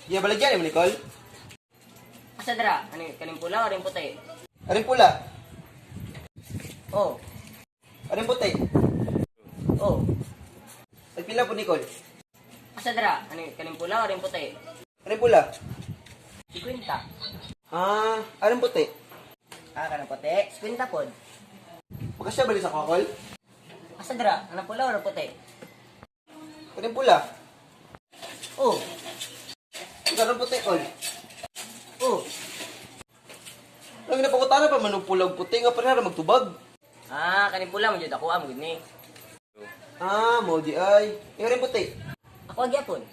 Iya baligya ni Nicole. Asa dira? Ani kaning pula o ring puti? Aring pula. Oh, Aring puti. oh. Tagpila po, Nicole? Asa dira? Ani kaning pula o ring puti? Aring pula. 50. Ah, aring puti. Ah, kanang puti? 50 pod. Baka siya balik sa kakol. Asa dira? Anang pula o ring puti? Aring pula. Oh, Ikaw puti, Col. oh. Ang napakutana pa man og pula og puti nga parehara magtubag. Ah, kaning pula mo jud ako amo gud ni. Ah, mo di ay. Ikaw rin puti. Ako gyapon.